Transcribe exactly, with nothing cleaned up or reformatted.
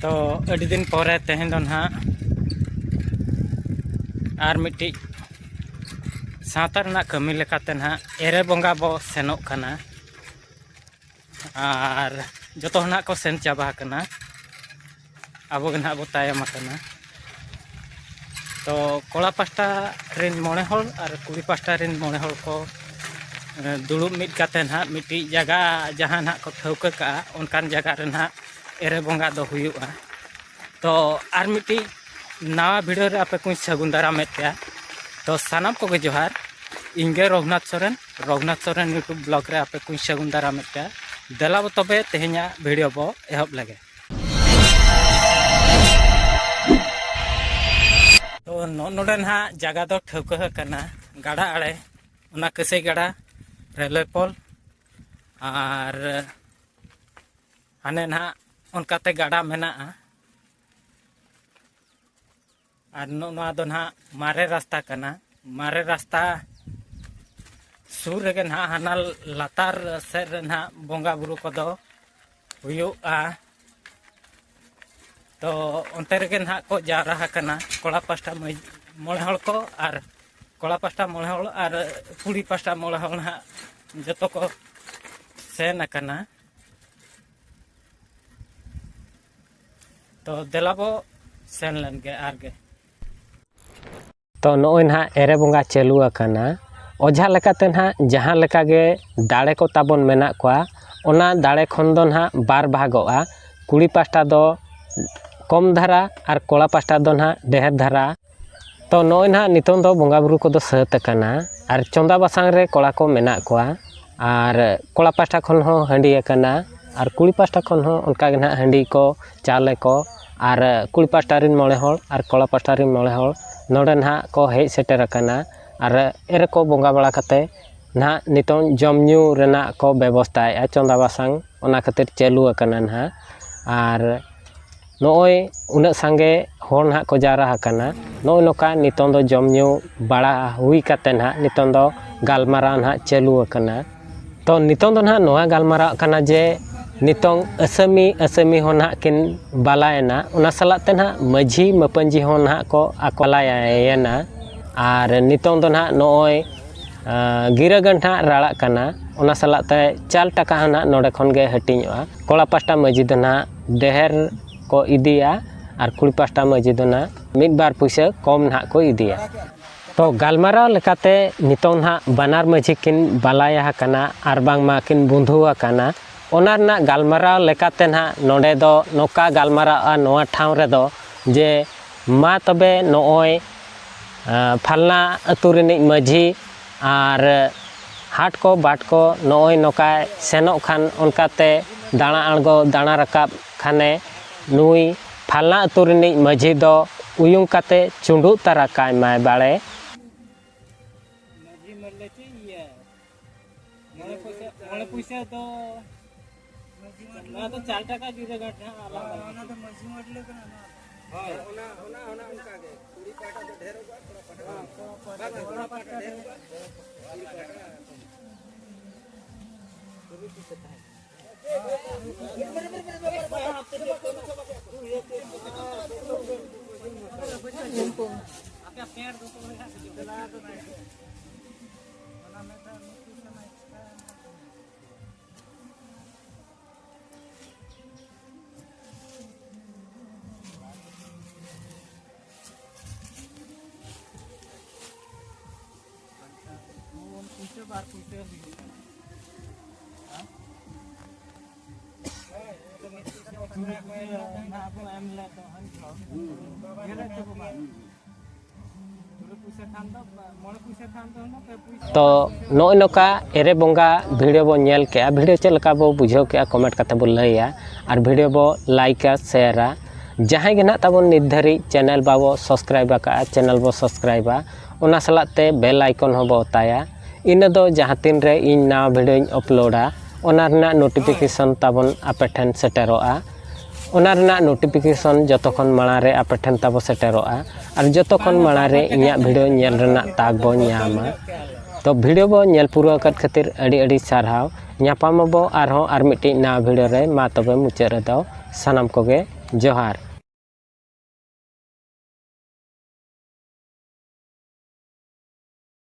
ᱛᱚ ᱟᱹᱰᱤ ᱫᱤᱱ ᱯᱚᱨᱮ ᱛᱮᱦᱮᱧ ᱫᱚ ᱱᱟᱦᱟᱜ ᱟᱨ ᱢᱤᱫᱴᱤᱡ ᱥᱟᱶᱛᱟ ᱨᱮᱱᱟᱜ ᱠᱟᱹᱢᱤ ᱞᱮᱠᱟᱛᱮ ᱱᱟᱦᱟᱜ ᱮᱨᱮ ᱵᱚᱸᱜᱟ ᱵᱚ ᱥᱮᱱᱚᱜ ᱠᱟᱱᱟ᱾ ᱟᱨ ᱡᱚᱛᱚ ᱦᱚᱲ ᱱᱟᱦᱟᱜ ᱠᱚ ᱥᱮᱱ ᱪᱟᱵᱟ ᱟᱠᱟᱱᱟ, ᱟᱵᱚ ᱜᱮ ᱱᱟᱦᱟᱜ ᱵᱚ ᱛᱟᱭᱚᱢ ᱟᱠᱟᱱᱟ᱾ ᱛᱚ ᱠᱚᱲᱟ ᱯᱟᱥᱴᱟ ᱨᱮᱱ ᱢᱚᱬᱮ ᱦᱚᱲ ᱟᱨ ᱠᱩᱲᱤ ᱯᱟᱥᱴᱟ ᱨᱮᱱ ᱢᱚᱬᱮ ᱦᱚᱲ ᱠᱚ ᱫᱩᱲᱩᱵ ᱢᱤᱫ ᱠᱟᱛᱮ ᱱᱟᱦᱟᱜ ᱢᱤᱫᱴᱤᱡ ᱡᱟᱭᱜᱟ, ᱡᱟᱦᱟᱸ ᱱᱟᱦᱟᱜ ᱠᱚ ᱴᱷᱟᱹᱣᱠᱟᱹ ᱠᱟᱜᱼᱟ, ᱚᱱᱠᱟᱱ ᱡᱟᱭᱜᱟ ᱨᱮ ᱱᱟᱦᱟᱜ ᱮᱨᱮ ᱵᱚᱸᱜᱟ ᱫᱚ ᱦᱩᱭᱩᱜᱼᱟ᱾ ᱛᱚ ᱟᱨ ᱢᱤᱫᱴᱤᱡ ᱱᱟᱣᱟ ᱵᱷᱤᱰᱤᱭᱳ ᱨᱮ ᱟᱯᱮ ᱠᱚᱧ ᱥᱟᱹᱜᱩᱱ ᱫᱟᱨᱟᱢᱮᱫ ᱯᱮᱭᱟ᱾ ᱛᱚ ᱥᱟᱱᱟᱢ ᱠᱚᱜᱮ ᱡᱚᱦᱟᱨ, ᱤᱧ ᱜᱮ ᱨᱚᱜᱷᱩᱱᱟᱛᱷ ᱥᱚᱨᱮᱱ, ᱨᱚᱜᱷᱩᱱᱟᱛᱷ ᱥᱚᱨᱮᱱ YouTube ᱵᱞᱚᱜ ᱨᱮ ᱟᱯᱮ ᱠᱚᱧ ᱥᱟᱹᱜᱩᱱ ᱫᱟᱨᱟᱢᱮᱫ ᱯᱮᱭᱟ᱾ ᱫᱮᱞᱟ ᱵᱚ ᱛᱚᱵᱮ ᱛᱮᱦᱮᱧᱟᱜ ᱵᱷᱤᱰᱤᱭᱳ ᱵᱚ ᱮᱦᱚᱵ ᱞᱮᱜᱮ᱾ ᱛᱚ ᱱᱚᱜᱼᱚ ᱱᱚᱰᱮ ᱱᱟᱦᱟᱜ ᱡᱟᱭᱜᱟ ᱫᱚ ᱴᱷᱟᱹᱣᱠᱟᱹ ᱟᱠᱟᱱᱟ, ᱜᱟᱰᱟ ᱟᱲᱮ, ᱚᱱᱟ ᱠᱟᱹᱥᱟᱹᱭ ᱜᱟᱰᱟ ᱨᱮᱞᱣᱮ ᱯᱳᱞ, ᱟᱨ ᱦᱟᱱᱮ ᱱᱟᱦᱟᱜ ᱚᱱᱠᱟᱛᱮ ᱜᱟᱰᱟ ᱢᱮᱱᱟᱜᱼᱟ᱾ ᱟᱨ ᱱᱚᱜᱼᱚ ᱱᱚᱣᱟ ᱫᱚ ᱱᱟᱦᱟᱜ ᱢᱟᱨᱮ ᱨᱟᱥᱛᱟ ᱠᱟᱱᱟ᱾ ᱢᱟᱨᱮ ᱨᱟᱥᱛᱟ ᱥᱩᱨ ᱨᱮᱜᱮ ᱱᱟᱦᱟᱜ ᱦᱟᱱᱟ ᱞᱟᱛᱟᱨ ᱥᱮᱫ ᱨᱮ ᱱᱟᱦᱟᱜ ᱵᱚᱸᱜᱟ ᱵᱩᱨᱩ ᱠᱚᱫᱚ ᱦᱩᱭᱩᱜᱼᱟ᱾ ᱛᱚ ᱚᱱᱛᱮ ᱨᱮᱜᱮ ᱱᱟᱦᱟᱜ ᱠᱚ ᱡᱟᱣᱨᱟ ᱟᱠᱟᱱᱟ, ᱠᱚᱲᱟ ᱯᱟᱥᱴᱟ ᱢᱟᱹᱭ-, ᱢᱚᱬᱮ ᱦᱚᱲ ᱠᱚ, ᱟᱨ ᱠᱚᱲᱟ ᱯᱟᱥᱴᱟ ᱢᱚᱬᱮ ᱦᱚᱲ ᱟᱨ ᱠᱩᱲᱤ ᱯᱟᱥᱴᱟ ᱢᱚᱬᱮ ᱦᱚᱲ ᱱᱟᱦᱟᱜ ᱡᱚᱛᱚ ᱠᱚ ᱥᱮᱱ ᱟᱠᱟᱱᱟ᱾ ᱛᱚ ᱫᱮᱞᱟ ᱵᱚ ᱥᱮᱱ ᱞᱮᱱ ᱜᱮ ᱟᱨ ᱜᱮ᱾ ᱛᱚ ᱱᱚᱜᱼᱚᱭ ᱱᱟᱦᱟᱜ ᱮᱨᱮ ᱵᱚᱸᱜᱟ ᱪᱟᱹᱞᱩ ᱟᱠᱟᱱᱟ᱾ ᱚᱡᱷᱟ ᱞᱮᱠᱟᱛᱮ ᱱᱟᱦᱟᱜ ᱡᱟᱦᱟᱸ ᱞᱮᱠᱟ ᱜᱮ ᱫᱟᱲᱮ ᱠᱚ ᱛᱟᱵᱚᱱ ᱢᱮᱱᱟᱜ ᱠᱚᱣᱟ, ᱚᱱᱟ ᱫᱟᱲᱮ ᱠᱷᱚᱱ ᱫᱚ ᱱᱟᱦᱟᱜ ᱵᱟᱨ ᱵᱷᱟᱜᱚᱜᱼᱟ, ᱠᱩᱲᱤ ᱯᱟᱥᱴᱟ ᱫᱚ ᱠᱚᱢ ᱫᱷᱟᱨᱟ ᱟᱨ ᱠᱚᱲᱟ ᱯᱟᱥᱴᱟ ᱫᱚ ᱱᱟᱦᱟᱜ ᱰᱷᱮᱨ ᱫᱷᱟᱨᱟ᱾ ᱛᱚ ᱱᱚᱜᱼᱚᱭ ᱱᱟᱦᱟᱜ ᱱᱤᱛᱚᱝ ᱫᱚ ᱵᱚᱸᱜᱟ ᱵᱩᱨᱩ ᱠᱚᱫᱚ ᱥᱟᱹᱛ ᱟᱠᱟᱱᱟ, ᱟᱨ ᱪᱚᱸᱫᱟ ᱵᱟᱥᱟᱝ ᱨᱮ ᱠᱚᱲᱟ ᱠᱚ ᱢᱮᱱᱟᱜ ᱠᱚᱣᱟ, ᱟᱨ ᱠᱚᱲᱟ ᱯᱟᱥᱴᱟ ᱠᱷᱚᱱ ᱦᱚᱸ ᱦᱟᱺᱰᱤ ᱟᱠᱟᱱᱟ, ᱟᱨ ᱠᱩᱲᱤ ᱯᱟᱥᱴᱟ ᱠᱷᱚᱱ ᱦᱚᱸ ᱚᱱᱠᱟ ᱜᱮ ᱱᱟᱦᱟᱜ ᱦᱟᱺᱰᱤ ᱠᱚ, ᱪᱟᱣᱞᱮ ᱠᱚ, ᱟᱨ ᱠᱩᱲᱤ ᱯᱟᱥᱴᱟ ᱨᱮᱱ ᱢᱚᱬᱮ ᱦᱚᱲ ᱟᱨ ᱠᱚᱲᱟ ᱯᱟᱥᱴᱟ ᱨᱮᱱ ᱢᱚᱬᱮ ᱦᱚᱲ ᱱᱚᱰᱮ ᱱᱟᱦᱟᱜ ᱠᱚ ᱦᱮᱡ ᱥᱮᱴᱮᱨ ᱟᱠᱟᱱᱟ᱾ ᱟᱨ ᱮᱨᱮ ᱠᱚ ᱵᱚᱸᱜᱟ ᱵᱟᱲᱟ ᱠᱟᱛᱮ ᱱᱟᱦᱟᱜ ᱱᱤᱛᱚᱝ ᱡᱚᱢ ᱧᱩ ᱨᱮᱱᱟᱜ ᱠᱚ ᱵᱮᱵᱚᱥᱛᱟᱭᱮᱫᱼᱟ, ᱪᱚᱸᱫᱟ ᱵᱟᱥᱟᱝ ᱚᱱᱟ ᱠᱷᱟᱹᱛᱤᱨ ᱪᱟᱹᱞᱩ ᱟᱠᱟᱱᱟ ᱱᱟᱦᱟᱜ᱾ ᱟᱨ ᱱᱚᱜᱼᱚᱭ ᱩᱱᱟᱹᱜ ᱥᱟᱸᱜᱮ ᱦᱚᱲ ᱱᱟᱦᱟᱜ ᱠᱚ ᱡᱟᱣᱨᱟ ᱟᱠᱟᱱᱟ᱾ ᱱᱚᱜᱼᱚᱭ ᱱᱚᱝᱠᱟ ᱱᱤᱛᱚᱝ ᱫᱚ ᱡᱚᱢ ᱧᱩ ᱵᱟᱲᱟ ᱦᱩᱭ ᱠᱟᱛᱮ ᱱᱟᱦᱟᱜ ᱱᱤᱛᱚᱝ ᱫᱚ ᱜᱟᱞᱢᱟᱨᱟᱣ ᱱᱟᱦᱟᱜ ᱪᱟᱹᱞᱩ ᱟᱠᱟᱱᱟ᱾ ᱛᱚ ᱱᱤᱛᱚᱝ ᱫᱚ ᱱᱟᱦᱟᱜ ᱱᱚᱣᱟ ᱜᱟᱞᱢᱟᱨᱟᱣ ᱠᱟᱱᱟ ᱡᱮ ᱱᱤᱛᱚᱝ ᱟᱹᱥᱟᱹᱢᱤ ᱟᱹᱥᱟᱹᱢᱤ ᱦᱚᱸ ᱱᱟᱦᱟᱜ ᱠᱤᱱ ᱵᱟᱞᱟᱭᱮᱱᱟ, ᱚᱱᱟ ᱥᱟᱞᱟᱜ ᱛᱮ ᱱᱟᱦᱟᱜ ᱢᱟᱹᱡᱷᱤ ᱢᱟᱹᱯᱟᱹᱧᱡᱤ ᱦᱚᱸ ᱱᱟᱦᱟᱜ ᱠᱚ ᱟᱠᱚ ᱵᱟᱞᱟᱭᱮᱱᱟ᱾ ᱟᱨ ᱱᱤᱛᱚᱝ ᱫᱚ ᱱᱟᱦᱟᱜ ᱱᱚᱜᱼᱚᱭ ᱜᱤᱨᱟᱹ ᱜᱟᱹᱱ ᱱᱟᱦᱟᱜ ᱨᱟᱲᱟᱜ ᱠᱟᱱᱟ᱾ ᱚᱱᱟ ᱥᱟᱞᱟᱜ ᱛᱮ ᱪᱟᱞ ᱴᱟᱠᱟ ᱦᱚᱸ ᱱᱟᱦᱟᱜ ᱱᱚᱰᱮ ᱠᱷᱚᱱ ᱜᱮ ᱦᱟᱹᱴᱤᱧᱚᱜᱼᱟ᱾ ᱠᱚᱲᱟ ᱯᱟᱥᱴᱟ ᱢᱟᱹᱡᱷᱤ ᱫᱚ ᱱᱟᱦᱟᱜ ᱰᱷᱮᱨ ᱠᱚ ᱤᱫᱤᱭᱟ ᱟᱨ ᱠᱩᱲᱤ ᱯᱟᱥᱴᱟ ᱢᱟᱹᱡᱷᱤ ᱫᱚ ᱱᱟᱦᱟᱜ ᱢᱤᱫ ᱵᱟᱨ ᱯᱩᱭᱥᱟᱹ ᱠᱚᱢ ᱱᱟᱦᱟᱜ ᱠᱚ ᱤᱫᱤᱭᱟ᱾ ᱛᱚ ᱜᱟᱞᱢᱟᱨᱟᱣ ᱞᱮᱠᱟᱛᱮ ᱱᱤᱛᱚᱝ ᱱᱟᱦᱟᱜ ᱵᱟᱱᱟᱨ ᱢᱟᱹᱡᱷᱤ ᱠᱤᱱ ᱵᱟᱞᱟᱭᱟ ᱟᱠᱟᱱᱟ ᱟᱨ ᱵᱟᱝᱢᱟ ᱠᱤᱱ ᱵᱚᱱᱫᱷᱩ ᱟᱠᱟᱱᱟ᱾ ᱚᱱᱟ ᱨᱮᱱᱟᱜ ᱜᱟᱞᱢᱟᱨᱟᱣ ᱞᱮᱠᱟᱛᱮ ᱱᱟᱦᱟᱜ ᱱᱚᱰᱮ ᱫᱚ ᱱᱚᱝᱠᱟ ᱜᱟᱞᱢᱟᱨᱟᱜᱼᱟ ᱱᱚᱣᱟ ᱴᱷᱟᱶ ᱨᱮᱫᱚ ᱡᱮ ᱢᱟ ᱛᱚᱵᱮ ᱱᱚᱜᱼᱚᱭ ᱯᱷᱟᱞᱱᱟ ᱟᱹᱛᱩ ᱨᱤᱱᱤᱡ ᱢᱟᱹᱡᱷᱤ ᱟᱨ ᱦᱟᱴ ᱠᱚ ᱵᱟᱴ ᱠᱚ ᱱᱚᱜᱼᱚᱭ ᱱᱚᱝᱠᱟᱭ ᱥᱮᱱᱚᱜ ᱠᱷᱟᱱ ᱚᱱᱠᱟᱛᱮ ᱫᱟᱬᱟ ᱟᱬᱜᱚ ᱫᱟᱬᱟ ᱨᱟᱠᱟᱵ ᱠᱷᱟᱱᱮ ᱱᱩᱭ ᱯᱷᱟᱞᱱᱟ ᱟᱹᱛᱩ ᱨᱤᱱᱤᱡ ᱢᱟᱹᱡᱷᱤ ᱫᱚ ᱩᱭᱩᱝ ᱠᱟᱛᱮ ᱪᱩᱸᱰᱩᱜ ᱛᱟᱨᱟ ᱠᱟᱭ ᱢᱟᱭ ᱵᱟᱲᱮ᱾ ᱢᱟᱹᱡᱷᱤ ᱢᱟᱹᱞᱤ ᱪᱮᱫ ᱤᱭᱟᱹ? ᱢᱚᱬᱮ ᱯᱩᱭᱥᱟᱹ, ᱢᱚᱬᱮ ᱯᱩᱭᱥᱟᱹ ᱫᱚ ᱱᱚᱣᱟ ᱫᱚ ᱪᱟᱨ ᱴᱟᱠᱟ ᱜᱤᱨᱟᱹ ᱜᱟᱹᱴ ᱦᱟᱸᱜ ᱟᱞᱟᱝ ᱫᱚ᱾ ᱚᱱᱟ ᱫᱚ ᱢᱟᱹᱡᱷᱤ ᱢᱟᱹᱞᱤ ᱠᱟᱱᱟ ᱱᱚᱣᱟ᱾ ᱦᱳᱭ, ᱚᱱᱟ, ᱚᱱᱟ, ᱚᱱᱟ ᱚᱱᱠᱟ ᱜᱮ᱾ ᱠᱩᱲᱤ ᱯᱟᱦᱴᱟ ᱫᱚ ᱰᱷᱮᱨᱚᱜᱼᱟ, ᱠᱚᱲᱟ ᱯᱟᱦᱴᱟ ᱫᱚ ᱵᱟᱝ, ᱠᱚᱲᱟ ᱯᱟᱦᱴᱟ ᱰᱷᱮᱨᱚᱜᱼᱟ, ᱠᱩᱲᱤ ᱯᱟᱦᱴᱟ ᱠᱚᱢ᱾ ᱛᱩᱨᱩᱭ ᱯᱩᱭᱥᱟᱹ ᱛᱟᱦᱮᱸ ᱠᱟᱱᱟ᱾ ᱯᱩᱭᱥᱟᱹ ᱵᱟᱨ ᱯᱩᱭᱥᱟᱹ ᱦᱩᱭᱩᱜ ᱠᱟᱱᱟ᱾ ᱦᱮᱸ? ᱱᱟᱦᱟᱜ ᱵᱚᱱ ᱮᱢ ᱞᱮᱫ ᱫᱚ, ᱦᱮᱸ? ᱧᱮᱞᱮᱫ ᱛᱟᱠᱚ ᱵᱟᱝ? ᱛᱩᱨᱩᱭ ᱯᱩᱭᱥᱟᱹ ᱠᱷᱟᱱ ᱫᱚ, ᱢᱚᱬᱮ ᱯᱩᱭᱥᱟᱹ ᱠᱷᱟᱱ ᱫᱚ ᱦᱩᱱᱟᱹᱝ ᱯᱮ ᱯᱩᱭᱥᱟᱹ᱾ ᱛᱚ ᱱᱚᱜᱼᱚᱭ ᱱᱚᱝᱠᱟ ᱮᱨᱮ ᱵᱚᱸᱜᱟ ᱵᱷᱤᱰᱤᱭᱳ ᱵᱚᱱ ᱧᱮᱞ ᱠᱮᱜᱼᱟ, ᱵᱷᱤᱰᱤᱭᱳ ᱪᱮᱫ ᱞᱮᱠᱟ ᱵᱚ ᱵᱩᱡᱷᱟᱹᱣ ᱠᱮᱜᱼᱟ, ᱠᱚᱢᱮᱱᱴ ᱠᱟᱛᱮ ᱵᱚ ᱞᱟᱹᱭᱟ, ᱟᱨ ᱵᱷᱤᱰᱤᱭᱳ ᱵᱚ ᱞᱟᱭᱤᱠᱟ, ᱥᱮᱭᱟᱨᱟ᱾ ᱡᱟᱦᱟᱸᱭ ᱜᱮ ᱱᱟᱦᱟᱜ ᱛᱟᱵᱚᱱ ᱱᱤᱛ ᱫᱷᱟᱹᱨᱤᱡ ᱪᱮᱱᱮᱞ ᱵᱟᱵᱚ ᱥᱟᱵᱥᱠᱨᱟᱭᱤᱵ ᱟᱠᱟᱫᱼᱟ, ᱪᱮᱱᱮᱞ ᱵᱚ ᱥᱟᱵᱥᱠᱨᱟᱭᱤᱵᱟ, ᱚᱱᱟ ᱥᱟᱞᱟᱜ ᱛᱮ ᱵᱮᱞ ᱟᱭᱠᱚᱱ ᱦᱚᱸ ᱵᱚ ᱚᱛᱟᱭᱟ᱾ ᱤᱱᱟᱹ ᱫᱚ ᱡᱟᱦᱟᱸ ᱛᱤᱱ ᱨᱮ ᱤᱧ ᱱᱟᱣᱟ ᱵᱷᱤᱰᱤᱭᱳᱧ ᱟᱯᱞᱳᱰᱟ, ᱚᱱᱟ ᱨᱮᱱᱟᱜ ᱱᱳᱴᱤᱯᱷᱤᱠᱮᱥᱚᱱ ᱛᱟᱵᱚᱱ ᱟᱯᱮ ᱴᱷᱮᱱ ᱥᱮᱴᱮᱨᱚᱜᱼᱟ᱾ ᱚᱱᱟ ᱨᱮᱱᱟᱜ ᱱᱳᱴᱤᱯᱷᱤᱠᱮᱥᱚᱱ ᱡᱚᱛᱚ ᱠᱷᱚᱱ ᱢᱟᱲᱟᱝ ᱨᱮ ᱟᱯᱮ ᱴᱷᱮᱱ ᱛᱟᱵᱚ ᱥᱮᱴᱮᱨᱚᱜᱼᱟ, ᱟᱨ ᱡᱚᱛᱚ ᱠᱷᱚᱱ ᱢᱟᱲᱟᱝ ᱨᱮ ᱤᱧᱟᱹᱜ ᱵᱷᱤᱰᱤᱭᱳ ᱧᱮᱞ ᱨᱮᱱᱟᱜ ᱛᱟᱠ ᱵᱚ ᱧᱟᱢᱟ᱾ ᱛᱚ ᱵᱷᱤᱰᱤᱭᱳ ᱵᱚ ᱧᱮᱞ ᱯᱩᱨᱟᱹᱣ ᱟᱠᱟᱫ ᱠᱷᱟᱹᱛᱤᱨ ᱟᱹᱰᱤ ᱟᱹᱰᱤ ᱥᱟᱨᱦᱟᱣ᱾ ᱧᱟᱯᱟᱢ ᱟᱵᱚ ᱟᱨᱦᱚᱸ ᱟᱨ ᱢᱤᱫᱴᱤᱡ ᱱᱟᱣᱟ ᱵᱷᱤᱰᱤᱭᱳ ᱨᱮ᱾ ᱢᱟ ᱛᱚᱵᱮ ᱢᱩᱪᱟᱹᱫ ᱨᱮᱫᱚ ᱥᱟᱱᱟᱢ ᱠᱚᱜᱮ ᱡᱚᱦᱟᱨ᱾